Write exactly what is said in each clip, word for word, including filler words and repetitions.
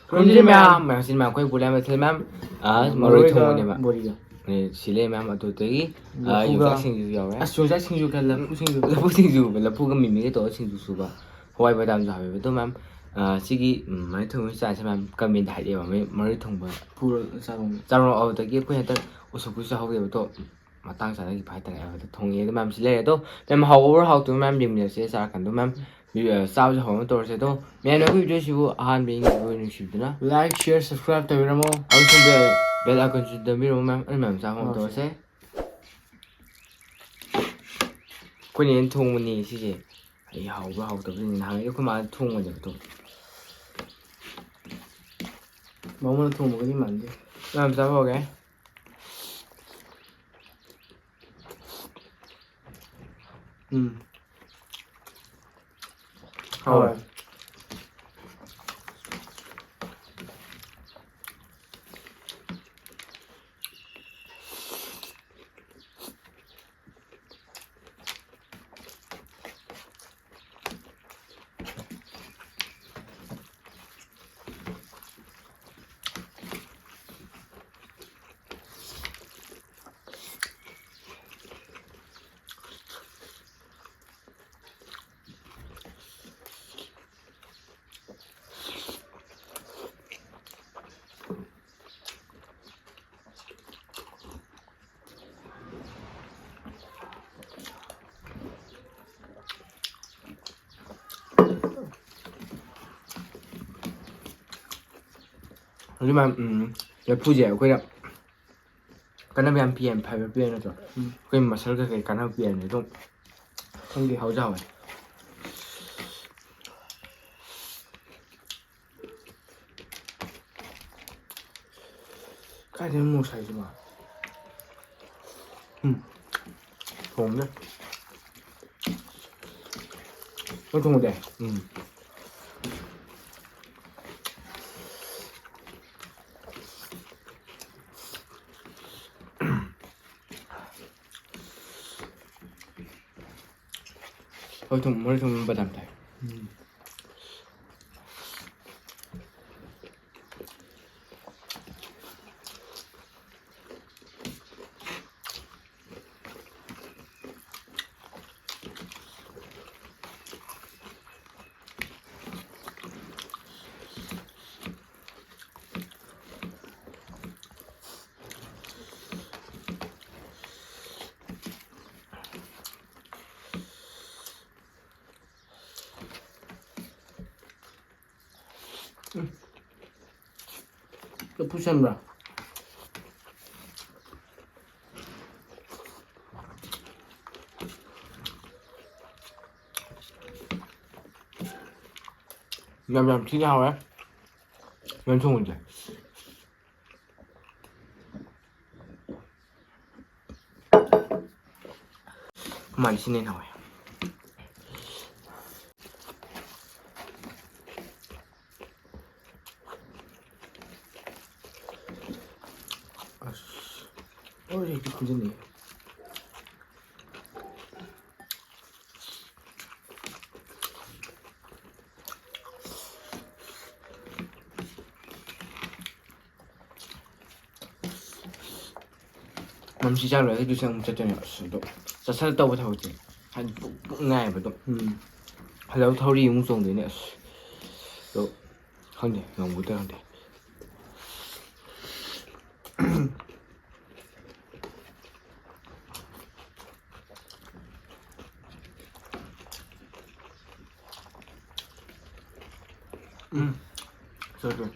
ꯈꯨꯔꯨꯝꯖꯔꯤ ꯃꯌꯥꯝ, ꯃꯌꯥꯝ, ꯁꯤ ꯃꯌꯥꯝ ꯑꯩꯈꯣꯏ ꯄꯨꯂꯞ ꯃꯊꯦꯜ ꯃꯌꯥꯝ, ꯑ, ꯃꯔꯣꯏ ꯃꯔꯣꯏꯒ ꯊꯣꯡꯕꯅꯦꯕ꯫ ꯕꯣꯔꯤꯒ꯫ ꯑꯦ, ꯁꯤ ꯂꯩ ꯃꯌꯥꯝ, ꯑꯗꯨꯗꯒꯤ, ꯑ, ꯂꯐꯨꯒ꯫ ꯌꯣꯡꯆꯥꯛ ꯁꯤꯡꯖꯨ ꯌꯥꯎꯔꯦ꯫ ꯑꯁ, ꯌꯣꯡꯆꯥꯛ ꯁꯤꯡꯖꯨꯒ ꯂꯐꯨ ꯁꯤꯡꯖꯨ꯫ ꯂꯐꯨ ꯁꯤꯡꯖꯨ, ꯂꯐꯨꯒ ꯃꯤꯃꯤꯒ ꯇꯧꯔꯒ ꯁꯤꯡꯖꯨ ꯁꯨꯕ꯫ ꯍꯋꯥꯏ ꯕꯗꯥꯝꯁꯨ ꯍꯥꯞꯄꯦꯕ꯫ ꯑꯗꯣ ꯃꯌꯥꯝ, ꯑ, ꯁꯤꯒꯤ, ꯎꯝ, ꯃꯔꯣꯏ ꯊꯣꯡꯕꯒꯤ ꯆꯥꯛꯁꯦ ꯃꯌꯥꯝ ꯀꯃꯦꯟꯗ ꯍꯥꯏꯔꯛꯑꯦꯕ, ꯃꯔꯣꯏ, ꯃꯔꯣꯏ ꯊꯣꯡꯕ꯫ ꯄꯨꯔ ꯆꯥꯔꯣ꯫ ꯆꯥꯔꯣ, ꯑꯗꯨꯗꯒꯤ ꯑꯩꯈꯣꯏ ꯍꯟꯗꯛ ꯎꯁꯣꯞꯀꯤꯁꯨ ꯆꯥꯍꯧꯗꯦꯕ꯫ ꯑꯗꯣ, ꯎꯝ, ꯃꯇꯥꯡ ꯆꯥꯅꯈꯤꯕ ꯍꯥꯏꯇꯥꯔꯦ꯫ ꯑꯗꯨꯗ ꯊꯣꯡꯉꯦ꯫ ꯑꯗꯣ ꯃꯌꯥꯝꯁꯤ ꯂꯩꯔꯦ꯫ ꯑꯗꯣ ꯃꯌꯥꯝ ꯍꯥꯎꯕ꯭ꯔꯥ ꯍꯥꯎꯇꯕ꯭ꯔꯥ ꯃꯌꯥꯝ ꯌꯦꯡꯃꯤꯟꯅꯁꯦ ꯆꯥꯔꯀꯥꯟꯗ꯫ ꯃꯌꯥꯝ, ꯑ, ꯆꯥꯕꯁꯨ ꯍꯧꯅꯕ ꯇꯧꯔꯁꯦ꯫ ꯑꯗꯣ ꯃꯌꯥꯝ ꯑꯩꯈꯣꯏ ꯚꯤꯗꯤꯑꯣꯁꯤꯕꯨ ꯑꯍꯥꯟꯕ ꯌꯦꯡꯕꯤꯕ ꯅꯨꯡꯁꯤꯕꯤꯗꯨꯅ like, share, subscribe ꯇꯧꯕꯤꯔꯝꯃꯣ꯫ ꯑꯃꯁꯨꯡ bell, bell icon ꯁꯨ ꯅꯝꯕꯤꯔꯝꯃꯣ ꯃꯌꯥꯝ꯫ ꯑꯩ ꯃꯌꯥꯝ ꯆꯥꯕ ꯍꯧꯅꯕ ꯍꯣꯏ꯫ ꯇꯧꯔꯁꯦ꯫ ꯑꯩꯈꯣꯏꯅ ꯍꯦꯟꯅ ꯊꯣꯡꯕꯅꯤ ꯁꯤꯁꯦ꯫ ꯑꯩ ꯍꯥꯎꯕ꯭ꯔꯥ ꯍꯥꯎꯇꯕ꯭ꯔꯥ ꯅꯍꯥꯟꯒꯩ ꯑꯩꯈꯣꯏ ꯃꯥꯅ ꯊꯣꯡꯕꯅꯦꯕ ꯑꯗꯨꯝ꯫ ꯕꯥꯃꯣꯟꯅ ꯊꯣꯡꯕꯒꯗꯤ ꯃꯥꯟꯗꯦ꯫ ꯃꯌꯥꯝ ꯆꯥꯕ ꯍꯧꯔꯒꯦ꯫ ꯎꯝ꯫ ꯍꯥꯎꯋꯦ꯫ ꯍꯥꯎꯋꯦ꯫ ꯍꯧꯖꯤꯛ ꯃꯌꯥꯝ, ꯎꯝ, ꯂꯐꯨꯁꯦ ꯑꯩꯈꯣꯏꯅ ꯀꯥꯟꯅꯕ ꯌꯥꯝ ꯄꯤ ꯍꯥꯏꯕ, ꯐꯥꯏꯕꯔ ꯄꯤ ꯍꯥꯏꯕ ꯅꯠꯇ꯭ꯔꯣ? ꯎꯝ꯫ ꯑꯩꯈꯣꯏ ꯃꯁꯜ ꯀꯩꯀꯩ ꯀꯥꯟꯅꯕ ꯄꯤ ꯍꯥꯏꯕꯅꯦ ꯑꯗꯨꯝ꯫ ꯈꯪꯗꯦ꯫ ꯍꯥꯎꯁꯨ ꯍꯥꯎꯋꯦ꯫ ꯀꯥꯏꯗꯩꯅꯣ ꯃꯣꯔꯣꯛ ꯁꯥꯏꯁꯤꯕꯣ? ꯎꯝ꯫ ꯊꯣꯡꯕꯅꯦ꯫ ꯅꯪ ꯊꯣꯡꯉꯗꯤ? ꯎꯝ꯫ ꯃꯔꯣꯏ ꯊꯣꯡ, ꯃꯔꯣꯏ ꯊꯣꯡ ꯕꯗꯥꯝ ꯊꯥꯛꯑꯦ꯫ ꯎꯝ꯫ ꯎꯝ꯫ ꯂꯐꯨ ꯁꯟꯕ꯭ꯔꯥ? ꯌꯥꯝ, ꯌꯥꯝ ꯊꯤꯅ ꯍꯥꯎꯋꯦ꯫ ꯌꯦꯟ ꯊꯣꯡꯕꯁꯦ꯫ ꯃꯥꯅꯤ, ꯁꯤꯅ ꯍꯦꯟꯅ ꯍꯥꯎꯋꯦ꯫ ꯑꯁ꯫ ꯑꯣ, ꯍꯦꯛꯇ ꯈꯨꯟꯖꯟꯅꯤꯡꯉꯦ꯫ ꯃꯝꯁꯤ ꯆꯥ ꯂꯣꯏꯔꯒ ꯇꯨꯏꯁꯟ ꯑꯃꯨꯛ ꯆꯠꯇꯣꯏꯅꯦꯕ꯫ ꯑꯁ, ꯑꯗꯣ ꯆꯠꯁꯜꯂ ꯇꯧꯕ ꯊꯕꯛꯇꯤ ꯍꯥꯏꯗꯤ ꯄꯨꯛ, ꯄꯨꯛ ꯅꯥꯏꯌꯦꯕ ꯑꯗꯨꯝ꯫ ꯎꯝ꯫ ꯍꯜꯂꯛꯑꯒ ꯊꯧꯔꯤ ꯑꯃꯨꯛ ꯆꯣꯡꯗꯣꯏꯅꯦ꯫ ꯑꯁ, ꯑꯗꯣ ꯈꯪꯗꯦ, ꯉꯝꯒꯗ꯭ꯔꯥ ꯈꯪꯗꯦ꯫ ꯎꯝ꯫ ꯆꯠꯂꯦ꯫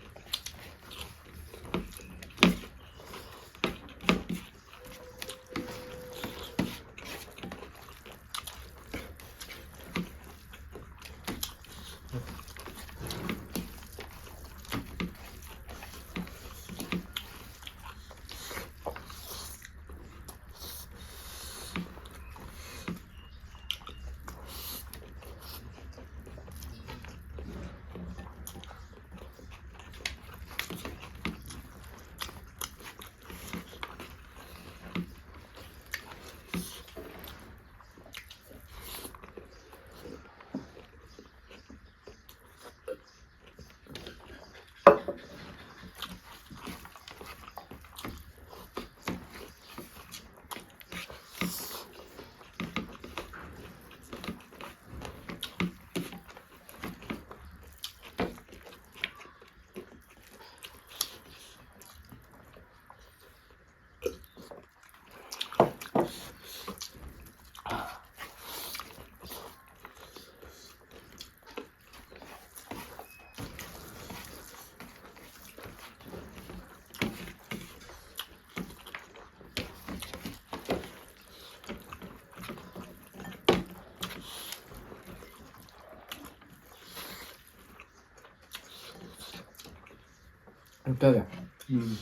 ꯀꯔꯤ? ꯎꯝ꯫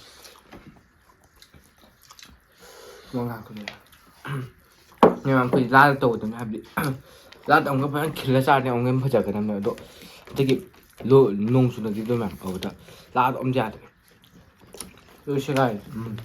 ꯃꯉꯥ ꯀꯨꯟ꯫ ꯃꯌꯥꯝ ꯑꯩꯈꯣꯏ ꯂꯥꯗ ꯇꯧꯒꯗꯕꯅꯤ, ꯍꯥꯏꯕꯗꯤ ꯂꯥꯗ ꯑꯃꯨꯛꯀ ꯐꯖꯅ ꯈꯤꯜꯂ ꯆꯥꯔꯗꯤ ꯑꯃꯨꯛꯀ ꯍꯦꯟꯅ ꯐꯖꯒꯗꯕꯅꯦ꯫ ꯑꯗꯣ ꯍꯟꯗꯛꯀꯤ ꯂꯣ-, ꯅꯣꯡ ꯆꯨꯅꯈꯤꯕꯗꯣ ꯃꯌꯥꯝ, ꯑꯗꯨꯗ ꯂꯥꯗ ꯑꯝꯇ ꯌꯥꯗ꯭ꯔꯦ꯫ ꯂꯣꯏ ꯁꯦꯒꯥꯏꯔꯦ꯫ ꯎꯝ꯫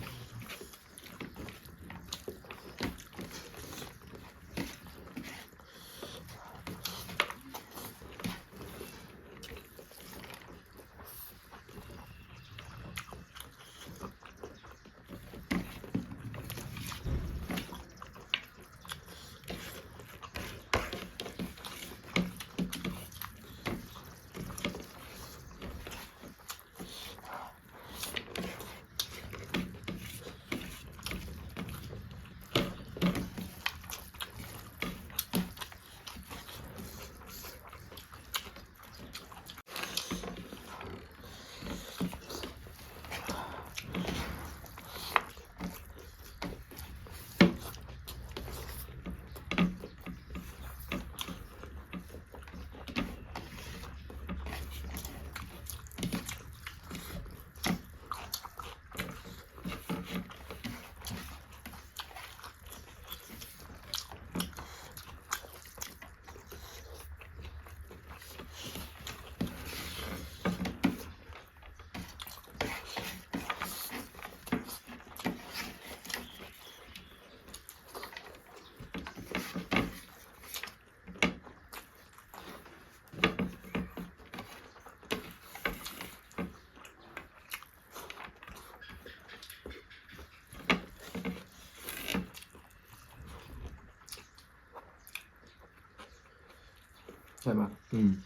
ꯍꯥꯏꯕ꯫ ꯎꯝ꯫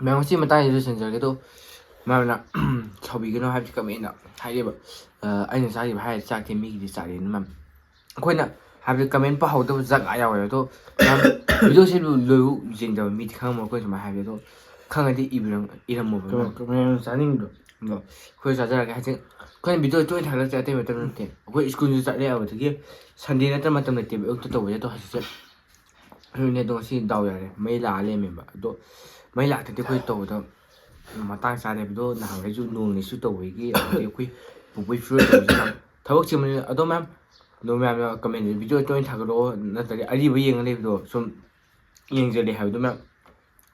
ꯃꯌꯥꯝ, ꯉꯁꯤ ꯃꯇꯥꯡꯁꯤꯗ ꯂꯣꯏꯁꯤꯟꯖꯔꯒꯦ꯫ ꯑꯗꯣ ꯃꯌꯥꯝꯅ ꯁꯥꯎꯕꯤꯒꯅꯨ, ꯍꯥꯏꯕꯗꯤ ꯀꯃꯦꯟꯗ ꯍꯥꯏꯔꯤꯕ, ꯑ, ꯑꯩꯅ ꯆꯥꯔꯤꯕ ꯍꯥꯏꯔꯤꯕ ꯆꯥꯛꯇꯤ ꯃꯤꯒꯤꯗꯤ ꯆꯥꯔꯦꯅ ꯃꯌꯥꯝ꯫ ꯑꯩꯈꯣꯏꯅ ꯍꯥꯏꯕꯗꯤ ꯀꯃꯦꯟ ꯄꯥꯍꯧꯗꯕ ꯖꯒꯥ ꯌꯥꯎꯋꯦ꯫ ꯑꯗꯣ ꯃꯌꯥꯝ ꯚꯤꯗꯤꯑꯣꯁꯤ ꯂꯣꯏꯕꯨ ꯌꯦꯡꯗꯕ ꯃꯤꯗꯤ ꯈꯪꯉꯝꯃꯣꯏ ꯑꯩꯈꯣꯏ ꯁꯨꯃꯥꯏꯅ ꯍꯥꯏꯕꯗꯤ꯫ ꯑꯗꯣ ꯈꯪꯉꯗꯤ ꯏꯕꯤꯔꯝ-, ꯏꯔꯝꯃꯣꯕ ꯀꯃꯦꯟ꯫ ꯃꯌꯥꯝ ꯆꯥꯅꯤꯡꯕꯗꯣ꯫ ꯑꯩꯈꯣꯏ ꯆꯥꯖꯔꯒꯦ꯫ ꯍꯧꯖꯤꯛ ꯑꯩꯈꯣꯏꯅ ꯚꯤꯗꯤꯑꯣ ꯇꯣꯏꯅ ꯊꯥꯒꯠꯂꯛꯇꯦ ꯑꯇꯩ ꯃꯇꯝ ꯅꯠꯇꯦ꯫ ꯑꯩꯈꯣꯏ ꯁ꯭ꯀꯨꯜꯁꯨ ꯆꯠꯂꯦ, ꯑꯗꯒꯤ ꯁꯟꯗꯦ ꯅꯠꯇ꯭ꯔ ꯃꯇꯝ ꯂꯩꯇꯦꯕ ꯑꯌꯨꯛꯇ ꯇꯧꯕꯁꯦ꯫ ꯑꯗꯣ ꯍꯧꯖꯤꯛꯁꯦ ꯑꯗꯨꯅꯦ꯫ ꯑꯗꯣ ꯉꯁꯤ ꯗꯥꯎ ꯌꯥꯔꯦ, ꯃꯩ ꯂꯥꯛꯑ ꯂꯩꯔꯝꯃꯦꯕ꯫ ꯑꯗꯣ ꯃꯩ ꯂꯥꯛꯇꯗꯤ ꯑꯩꯈꯣꯏ ꯇꯧꯕꯗ ꯃꯇꯥꯡ ꯆꯥꯗꯦ꯫ ꯑꯗꯣ ꯅꯍꯥꯟꯈꯩꯁꯨ ꯅꯣꯡꯅꯤꯁꯨ ꯇꯧꯕꯒꯤ, ꯑꯗꯩ ꯑꯩꯈꯣꯏ ꯄꯨꯄꯨꯒꯤ ꯐꯤꯔꯣꯜ ꯇꯧꯕꯁꯨ ꯌꯥꯝ ꯊꯕꯛ ꯆꯤꯟꯕꯅꯤꯅ꯫ ꯑꯗꯣ ꯃꯌꯥꯝ, ꯑꯗꯣ ꯃꯌꯥꯝꯅ ꯀꯃꯦꯟꯗ ꯚꯤꯗꯤꯑꯣ ꯇꯣꯏꯅ ꯊꯥꯒꯠꯂꯛꯑꯣ, ꯅꯠꯇ꯭ꯔꯗꯤ ꯑꯔꯤꯕ ꯌꯦꯡꯉ ꯂꯩꯕꯗꯣ ꯁꯨꯝ ꯌꯦꯡꯖꯗꯦ ꯍꯥꯏꯕꯗꯣ ꯃꯌꯥꯝ꯫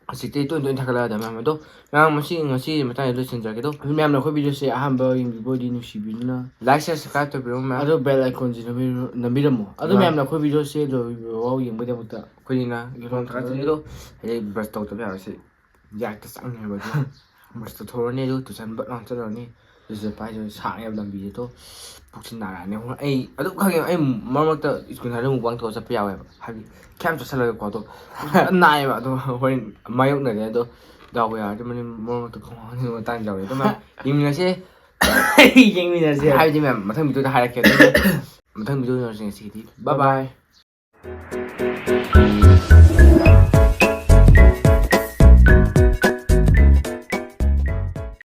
ꯍꯧꯖꯤꯛꯇꯤ ꯇꯣꯏꯅ ꯇꯣꯏꯅ ꯊꯥꯒꯠꯂꯛꯑꯗ ꯃꯌꯥꯝ꯫ ꯑꯗꯣ ꯃꯌꯥꯝ, ꯉꯁꯤ, ꯉꯁꯤ ꯃꯇꯥꯡꯗ ꯂꯣꯏꯁꯤꯟꯖꯔꯒꯦ꯫ ꯑꯗꯣ ꯃꯌꯥꯝꯅ ꯑꯩꯈꯣꯏ ꯚꯤꯗꯤꯑꯣꯁꯦ ꯑꯍꯥꯟꯕ ꯌꯦꯡꯕꯤꯕ ꯑꯣꯏꯗꯤ ꯅꯨꯡꯁꯤꯕꯤꯗꯨꯅ like, share, subscribe ꯇꯧꯕꯤꯔꯝꯃꯣ ꯃꯌꯥꯝ꯫ ꯑꯗꯣ bell iconꯁꯦ ꯅꯝꯕꯤꯔꯝꯃꯣ꯫ ꯑꯗꯣ ꯃꯌꯥꯝꯅ ꯑꯩꯈꯣꯏ ꯚꯤꯗꯤꯑꯣꯁꯦ ꯂꯣꯏꯕ ꯐꯥꯎ ꯌꯦꯡꯕꯒꯤꯗꯃꯛꯇ ꯑꯩꯈꯣꯏꯅ ꯌꯦꯡꯐꯝ ꯊꯥꯒꯠꯆꯔꯤ꯫ ꯑꯗꯣ ꯍꯌꯦꯡ brush ꯇꯧꯗꯕ ꯌꯥꯔꯣꯏ꯫ ꯁꯤ ꯌꯥꯛꯇ ꯆꯪꯉꯦꯕ꯫ ꯑꯗꯣ brush ꯇꯧꯊꯣꯛꯑꯅꯤ, ꯑꯗꯨ tuition ꯕꯛ ꯂꯥꯎꯅ ꯆꯠꯂꯅꯤ꯫ ꯑꯗꯨꯁꯨ ꯄꯥꯏꯗꯣꯏ ꯁꯥꯡꯉꯦꯕ ꯂꯝꯕꯤꯁꯦ꯫ ꯑꯗꯣ ꯄꯨꯛꯁꯤ ꯅꯥꯔꯛꯑꯅꯤ꯫ ꯑꯩ ꯑꯗꯨꯝ ꯈꯪꯉꯦ, ꯑꯩ ꯃꯔꯛ ꯃꯔꯛꯇ ꯁ꯭ꯀꯨꯜ ꯍꯜꯂꯛꯑ mukbang ꯇꯧꯔ ꯆꯠꯄ ꯌꯥꯎꯋꯦꯕ꯫ ꯍꯥꯏꯗꯤ ꯈꯔ ꯌꯥꯝ ꯆꯥꯁꯤꯜꯂꯒꯀꯣ꯫ ꯑꯗꯣ ꯐꯖꯅ ꯅꯥꯏꯌꯦꯕ꯫ ꯑꯗꯣ ꯍꯣꯔꯦꯟ ꯃꯥꯌꯣꯛꯅꯔꯦ꯫ ꯑꯗꯣ ꯗꯥꯎ ꯌꯥꯔꯗꯤ ꯃꯅꯤꯡ ꯃꯔꯛ ꯃꯔꯛꯇ ꯈꯣꯡ ꯍꯥꯝꯅꯤꯡꯕ ꯃꯇꯥꯡ ꯌꯥꯎꯋꯦ꯫ ꯑꯗꯣ ꯃꯌꯥꯝ ꯌꯦꯡꯃꯤꯟꯅꯁꯦ꯫ ꯌꯦꯡꯃꯤꯟꯅꯁꯦ꯫ ꯍꯥꯏꯕꯗꯤ ꯃꯌꯥꯝ ꯃꯊꯪ ꯚꯤꯗꯤꯑꯣꯗ ꯍꯥꯏꯔꯛꯀꯦ꯫ ꯑꯗꯨ ꯃꯊꯪ ꯚꯤꯗꯤꯑꯣ ꯎꯅꯔꯁꯦ꯫ ꯉꯁꯤꯒꯤꯗꯤ bye bye꯫